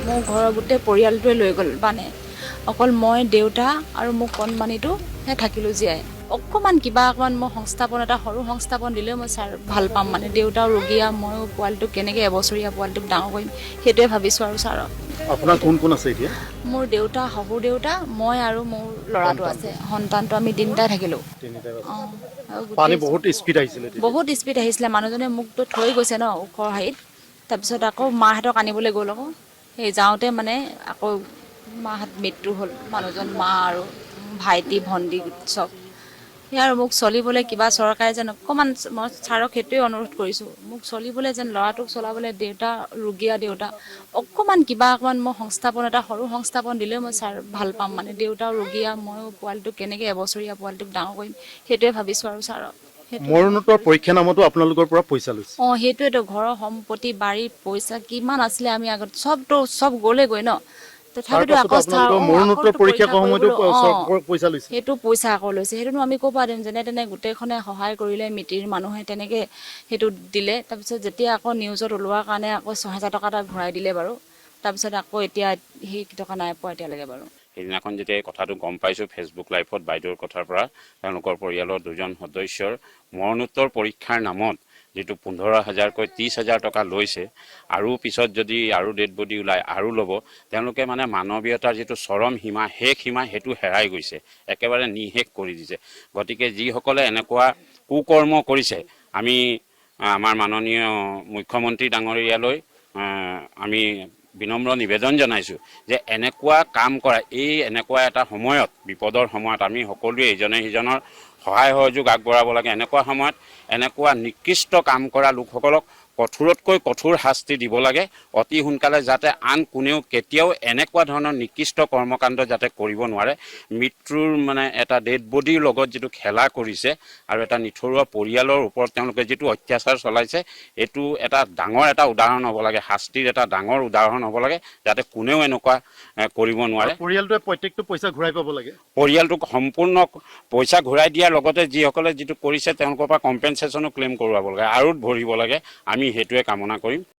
মোৰ ঘৰৰ গোটেই পৰিয়ালটোৱে লৈ গ'ল বানে। অকল মই, দেউতা আৰু মোৰ কণমানিটোহে থাকিলোঁ জীয়াই। অকণমান কিবা অকণমান মই সংস্থাপন এটা, সৰু সংস্থাপন দিলেও মই ছাৰ ভাল পাম। মানে দেউতাও ৰোগীয়া, ময়ো পোৱালিটোক কেনেকৈ এবছৰীয়া পোৱালিটোক ডাঙৰ কৰিম, সেইটোৱে ভাবিছোঁ আৰু ছাৰক। আপোনাৰ কোন কোন আছে এতিয়া? মোৰ দেউতা, শহুৰ দেউতা, মই আৰু মোৰ ল'ৰাটো আছে, সন্তানটো, আমি তিনিটাই থাকিলোঁ। তিনিটাই আছে। অঁ, আৰু পানী গোটেই বহুত স্পীড আহিছিলে তেতিয়া। বহুত স্পীড আহিছিলে। মানুহজনে মোকতো থৈ গৈছে ন ওখ হেৰিত। তাৰপিছত আকৌ মাহঁতক আনিবলৈ গ'ল। আকৌ সেই যাওঁতে মানে আকৌ মাহঁত মৃত্যু হ'ল, মানুহজন, মা আৰু ভাইটি, ভণ্টি চব। সেয়া আৰু মোক চলিবলৈ কিবা চৰকাৰে যেন অকণমান, মই ছাৰক সেইটোৱে অনুৰোধ কৰিছোঁ, মোক চলিবলৈ যেন, ল'ৰাটোক চলাবলৈ, দেউতা ৰোগীয়া দেউতা, অকণমান কিবা অকণমান মই সংস্থাপন এটা, সৰু সংস্থাপন দিলেও মই ছাৰ ভাল পাম। মানে দেউতাও ৰোগীয়া, ময়ো পোৱালিটোক কেনেকৈ এবছৰীয়া পোৱালিটোক ডাঙৰ কৰিম, সেইটোৱে ভাবিছোঁ আৰু ছাৰক সেইটো। মৰণোত্তৰ পৰীক্ষা নামতো আপোনালোকৰ পৰা পইচা লৈছে। অঁ, সেইটোৱেতো। ঘৰৰ সম্পত্তি, বাৰীৰ পইচা কিমান আছিলে আমি আগত, চবতো চব গ'লেগৈ ন। তাৰ তথাপিতো পাছতো আকৌ আপোনালোকৰ মৰণোত্তৰ আকৌতো পৰীক্ষা পৰীক্ষা কৰাৰ সময়তো কৰিবলৈ, অঁ, পইচা লৈছে। সেইটো পইচা আকৌ লৈছে। সেইটোনো আমি ক'ৰ পৰা দিম? যেনে তেনে গোটেইখনে সহায় কৰিলে, মিতিৰ মানুহে তেনেকে সেইটো দিলে। তাৰপিছত যেতিয়া আকৌ নিউজত ওলোৱাৰ কাৰণে আকৌ 6000 টকা এটা ঘূৰাই দিলে বাৰু। তাৰপিছত আকৌ এতিয়া সেই টকা নাই পোৱা এতিয়ালৈকে বাৰু। সেইদিনাখন যেতিয়া এই কথাটো গম পাইছোঁ ফেচবুক লাইভত বাইদেউৰ কথাৰ পৰা, তেওঁলোকৰ পৰিয়ালৰ দুজন সদস্যৰ মৰণোত্তৰ পৰীক্ষাৰ নামত যিটো 15,000কৈ 30,000 টকা লৈছে আৰু পিছত যদি আৰু ডেড বডি ওলায় আৰু ল'ব, তেওঁলোকে মানে মানৱীয়তাৰ যিটো চৰম সীমা, শেষ সীমা, সেইটো হেৰাই গৈছে, একেবাৰে নিঃশেষ কৰি দিছে। গতিকে যিসকলে এনেকুৱা কুকৰ্ম কৰিছে, আমি আমাৰ মাননীয় মুখ্যমন্ত্ৰী ডাঙৰীয়ালৈ আমি বিনম্ৰ নিবেদন জনাইছোঁ যে এনেকুৱা কাম কৰা, এই এনেকুৱা এটা সময়ত, বিপদৰ সময়ত আমি সকলোৱে ইজনে সিজনৰ সহায় সহযোগ আগবঢ়াব লাগে। এনেকুৱা সময়ত এনেকুৱা নিকৃষ্ট কাম কৰা লোকসকলক কঠোৰতকৈ কঠোৰ শাস্তি দিব লাগে অতি সোনকালে, যাতে আন কোনেও কেতিয়াও এনেকুৱা ধৰণৰ নিকৃষ্ট কৰ্মকাণ্ড যাতে কৰিব নোৱাৰে। মৃত্যুৰ মানে এটা ডেড বডিৰ লগত যিটো খেলা কৰিছে আৰু এটা নিথৰুৱা পৰিয়ালৰ ওপৰত তেওঁলোকে যিটো অত্যাচাৰ চলাইছে, এইটো এটা ডাঙৰ এটা উদাহৰণ হ'ব লাগে, শাস্তিৰ এটা ডাঙৰ উদাহৰণ হ'ব লাগে, যাতে কোনেও এনেকুৱা কৰিব নোৱাৰে। পৰিয়ালটোৱে প্ৰত্যেকটো পইচা ঘূৰাই পাব লাগে। পৰিয়ালটোক সম্পূৰ্ণ পইচা ঘূৰাই দিয়াৰ লগতে যিসকলে যিটো কৰিছে, তেওঁলোকৰ পৰা কম্পেনচেশ্যনো ক্লেইম কৰোৱাব লাগে আৰু ভৰিব লাগে। আমি সেইটোৱে কামনা কৰিম।